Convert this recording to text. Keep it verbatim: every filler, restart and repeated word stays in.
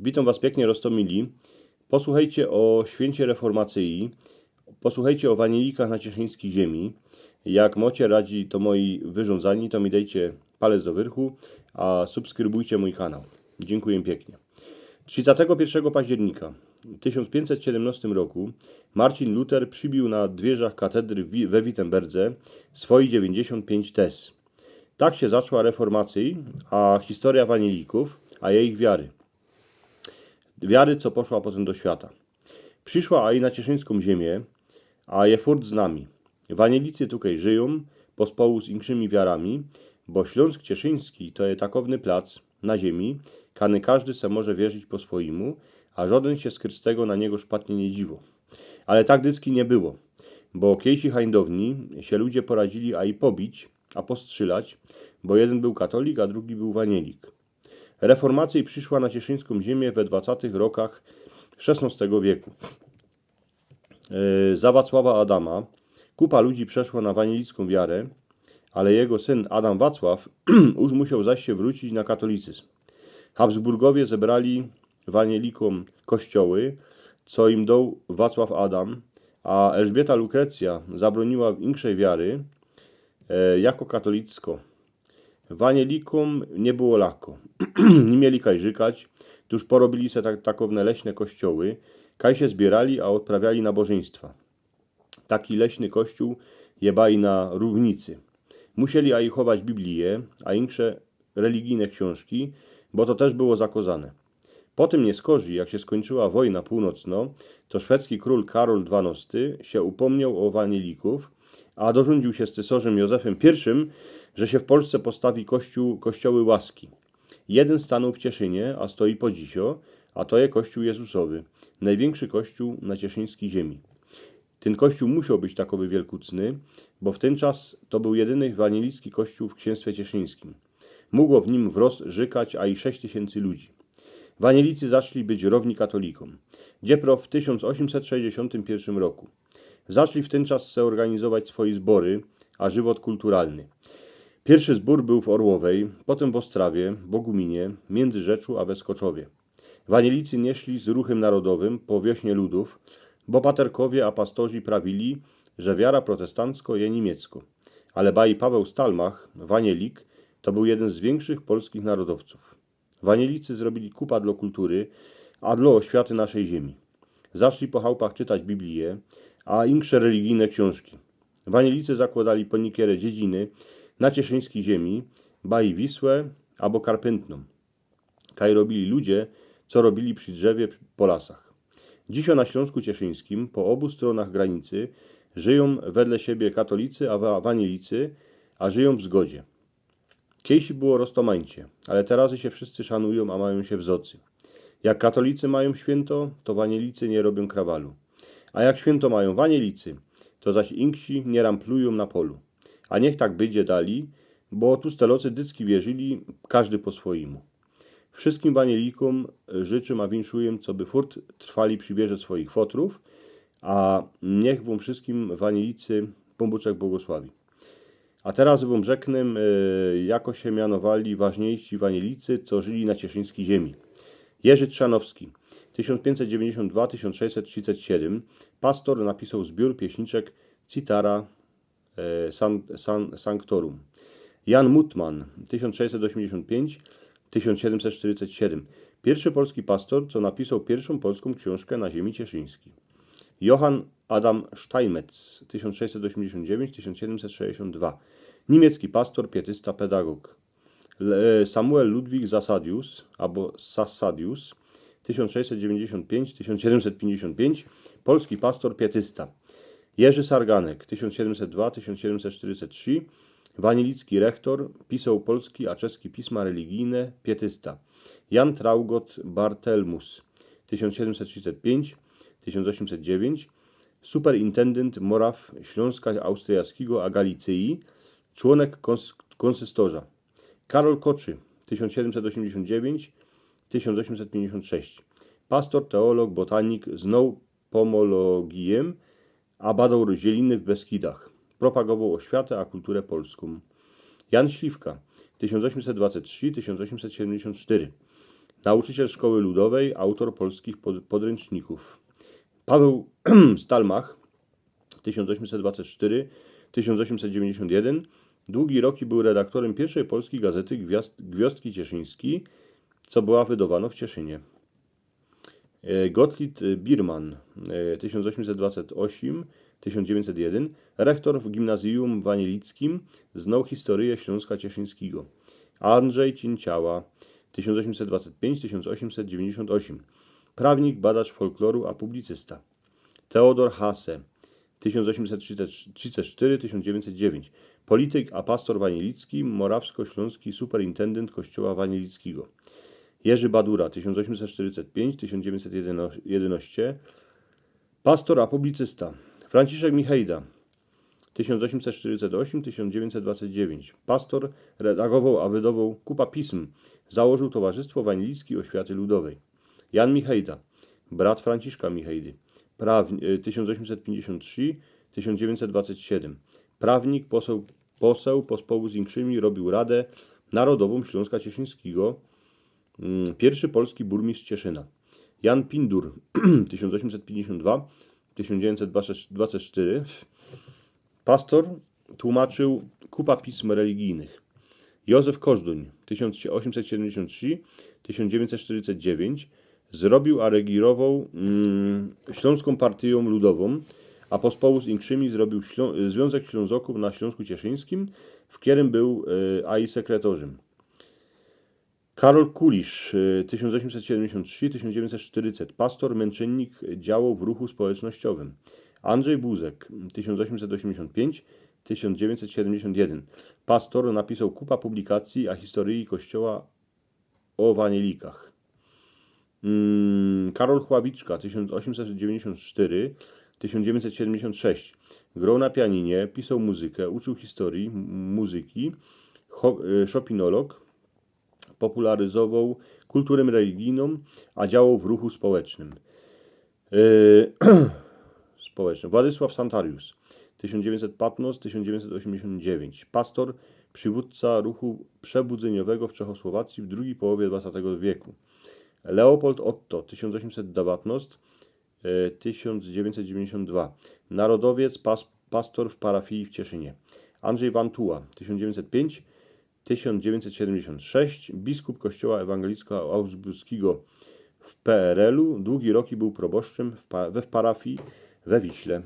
Witōm was piyknie, roztōmili. Posłuchejcie ô świyncie reformacyji. Posłuchejcie ô wanielikach na cieszyńskij ziymie. Jak mocie radzi to moje wyrządzanie, to mi dejcie palec do wyrchu, a subskrybujcie mōj kanał. Dziynkuję piyknie. Trzidziestego piyrszego października w tysiōnc piyńćset siedymnostym roku Marcin Luter przibiōł na dwierzach katedry wi-, we Wittenberdze swoje dziewiyńćdziesiōnt piyńć tez. Tak sie zaczła reformacyja, a historyjo wanielikōw, a jejich wiary. Wiary, co poszła potym do świata. Prziszła a i na cieszyńską ziymie, a je furt z nami. Wanielicy tukej żyjōm pospołu z inkszymi wiarami, bo Ślōnsk cieszyński to je takowny plac na ziymie, kany kŏżdy se może wierzić po swojymu, a żŏdyn sie z Krystego na niego szpatnie niy dziwo. Ale tak dycki niy było, bo kejsi hańdowni sie ludzie poradzili a i pobić, a postrzilać, bo jedyn bōł katolik, a drugi bōł wanielik. Reformacyja prziszła na cieszyńską ziymie we dwacetych rokach szesnostego wieku. E, za Wacława Adama kupa ludzi przeszło na wanielickōm wiarã, ale jego syn Adam Wacław już musioł zaś sie wrōcić na katolicyzm. Habsburgowie zebrali wanielikōm kościoły, co im doł Wacław Adam, a Elżbieta Lukrecyjo zabrōniła inkszej wiary, e, jako katolickŏ. Wanielikōm niy było lakko. Niy mieli kaj rzykać, tōż porobiyli se tak, takowne leśne kościoły, kaj sie zbiyrali, a ôdprawiali nabożyństwa. Taki leśny kościół je baj na Rōwnicy. Musieli a i chować Biblije, a inksze religijne ksiōnżki, bo to tyż było zakŏzane. Potym niyskorzij, jak sie skōńczyła wojna pōłnocnŏ, to szwedzki krōl Karol dwanŏsty sie upōmnioł ô wanielikōw, a dorzōndziōł sie z cysorzym Józefym piyrszym, że sie w Polsce postawi kościół, kościoły łaski. Jedyn stanōł w Cieszynie, a stoi po dzisiŏ, a to je kościół Jezusowy, nojwiynkszy kościół na cieszyńskij ziymie. Tyn kościół musioł być takowy wielkucny, bo w tyn czas to bōł jedyny wanielicki kościół w ksiynstwie cieszyńskim. Mogło w nim wrŏz rzykać a i sześć tysiyncy ludzi. Wanielicy zaczli być rowni katolikōm. Dziepro w tysiōnc ôziymset sześćdziesiōntym piyrszym roku. Zaczli w tyn czas se ôrganizować swoje zbory a żywot kulturalny. Piyrszy zbōr bōł w Orłowej, potym w Ôstrawie, Boguminie, Miyndzyrzecu a we Skoczowie. Wanielicy niy szli z ruchym narodowym po wiośnie ludōw, bo paterkowie a pastorzi prawiyli, że wiara protestanckŏ je niymieckŏ. Ale baj Paweł Stalmach, wanielik, to bōł jedyn z wiynkszych polskich narodowcōw. Wanielicy zrobiyli kupa dlŏ kultury, a dlŏ ôświaty naszej ziymie. Zaczli po chałpach czytać Biblije, a inksze religijne ksiōnżki. Wanielicy zakłŏdali po niykiere dziedziny na cieszyńskij ziymie, baj Wisłã abo Karpyntnōm. Kaj robiyli ludzie, co robiyli przi drzewie po lasach. Dzisiŏ na Ślōnsku Cieszyńskim, po ôbu strōnach granicy, żyjōm wedle siebie katolicy a wa-, wanielicy, a żyjōm w zgodzie. Kejsi było roztomańcie, ale terazy sie wszyscy szanujōm, a majōm sie w zocy. Jak katolicy majōm świynto, to wanielicy niy robiōm krawalu. A jak świynto majōm wanielicy, to zaś inksi niy ramplujōm na polu. A niych tak bydzie dali, bo tu stelocy dycki wierzyli, kożdy po swojymu. Wszyskim wanielikōm życzōm a winszujōm, coby furt trwali przi wierze swojich fotrōw, a niych wōm wszyskim wanielicy Pōnbōczek błogosławi. A teroz wōm rzeknę, e, jako sie mianowali ważniejsi wanielicy, co żyli na cieszyńskij ziymie. Jerzi Trzanowski, tysiōnc piyńćset dziewiyńćdziesiōnt dwa, tysiōnc sześćset trzidzieści siedym, pastor, napisoł zbiōr pieśniczek Citara, e, San-, San-, Sanctorum. Jan Mutman, tysiōnc sześćset ôziymdziesiōnt piyńć, tysiōnc siedymset sztyrdziestōm siedym. Piyrszy polski pastor, co napisoł piyrszōm polskōm ksiōnżkã na ziymie cieszyńskij. Johann Adam Steinmetz, tysiōnc sześćset ôziymdziesiōnt dziewiyńć, tysiōnc siedymset sześćdziesiōnt dwa. Niymiecki pastor, pietysta, pedagog. Le-, Samuel Ludwig Zasadius, abo Sassadius, tysiōnc sześćset dziewiyńćdziesiōnt piyńć, tysiōnc siedymset piyńćdziesiōnt piyńć, polski pastor, pietysta. Jerzi Sarganek, tysiōnc siedymset dwa, tysiōnc siedymset sztyrdziestōm trzidziestōm, wanielicki rechtor, pisoł polski a czeski pisma religijne, pietysta. Jan Traugott Barthelmus, tysiōnc siedymset trzidziestōm piyńć, tysiōnc ôziymset dziewiyńć, superintendynt moraw Ślōnska Austriaskigo a Galicyji, człōnek kōns-, kōnsystorza. Karol Koczy, tysiōnc siedymset ôziymdziesiōnt dziewiyńć, tysiōnc ôziymset piyńćdziesiōnt sześć. Pastor, teolog, botanik, znoł pomologijem, a badoł zieliny w Beskidach. Propagowoł ôświatã a kulturã polskōm. Jan Śliwka, tysiōnc ôziymset dwadzieścia trzi, tysiōnc ôziymset siedymdziesiōnt sztyry. Nauczyciel szkoły ludowej, autor polskich pod- podręczników. Paweł Stalmach, tysiąc osiemset dwadzieścia cztery tysiąc osiemset dziewięćdziesiąt jeden, długi roki był redaktorem pierwszej polskiej gazety Gwiazd- Gwiazdki Cieszyński, co była wydowana w Cieszynie. E, Gottlieb Biermann, e, tysiąc osiemset dwadzieścia osiem tysiąc dziewięćset jeden, rektor w gimnazjum wanielickim, znał historię Śląska Cieszyńskiego. Andrzej Cieńciała, tysiąc osiemset dwadzieścia pięć tysiąc osiemset dziewięćdziesiąt osiem, prawnik, badacz folkloru, a publicysta. Teodor Hasse, tysiąc osiemset trzydzieści cztery tysiąc dziewięćset dziewięć, polityk, a pastor wanielicki, morawsko-śląski superintendent kościoła wanielickiego. Jerzy Badura, tysiąc osiemset czterdzieści pięć tysiąc dziewięćset jedenaście, pastor, a publicysta. Franciszek Michejda, tysiąc osiemset czterdzieści osiem tysiąc dziewięćset dwadzieścia dziewięć, pastor, redagował, a wydawał kupę pism. Założył Towarzystwo Wanielickiej Oświaty Ludowej. Jan Michejda, brat Franciszka Michejdy, prawni- e, tysiąc osiemset pięćdziesiąt trzy tysiąc dziewięćset dwadzieścia siedem, prawnik, poseł, poseł, pospołu z inkszymi robił Radę Narodową Śląska Cieszyńskiego, mm, pierwszy polski burmistrz Cieszyna. Jan Pindur, tysiąc osiemset pięćdziesiąt dwa tysiąc dziewięćset dwadzieścia cztery, pastor, tłumaczył kupę pism religijnych. Józef Kożduń, tysiąc osiemset siedemdziesiąt trzy tysiąc dziewięćset czterdzieści dziewięć, zrobił, a regirował, mm, Śląską Partią Ludową, a pospołu z inkszymi zrobił Ślą- Związek Ślązoków na Śląsku Cieszyńskim, w którym był, e, a i sekretarzem. Karol Kulisz, e, tysiąc osiemset siedemdziesiąt trzy tysiąc dziewięćset czterdzieści, pastor, męczennik, działał w ruchu społecznościowym. Andrzej Buzek, tysiąc osiemset osiemdziesiąt pięć tysiąc dziewięćset siedemdziesiąt jeden, pastor, napisał kupę publikacji a historii kościoła o wanielikach. Mm, Karol Chławiczka, tysiąc osiemset dziewięćdziesiąt cztery tysiąc dziewięćset siedemdziesiąt sześć, grał na pianinie, pisał muzykę, uczył historii, m- muzyki, cho- e, szopinolog, popularyzował kulturę religijną, a działał w ruchu społecznym. E, społecznym. Władysław Santarius, tysiąc dziewięćset piętnaście tysiąc dziewięćset osiemdziesiąt dziewięć, pastor, przywódca ruchu przebudzyniowego w Czechosłowacji w drugiej połowie dwudziestego wieku. Leopold Otto, tysiąc osiemset dwanaście, e, tysiąc dziewięćset dziewięćdziesiąt dwa, narodowiec, pas- pastor w parafii w Cieszynie. Andrzej Wantuła, tysiąc dziewięćset pięć tysiąc dziewięćset siedemdziesiąt sześć, biskup kościoła ewangelickiego augsburskiego w P R L-u, długi roki był proboszczem w pa- we w parafii we Wiśle.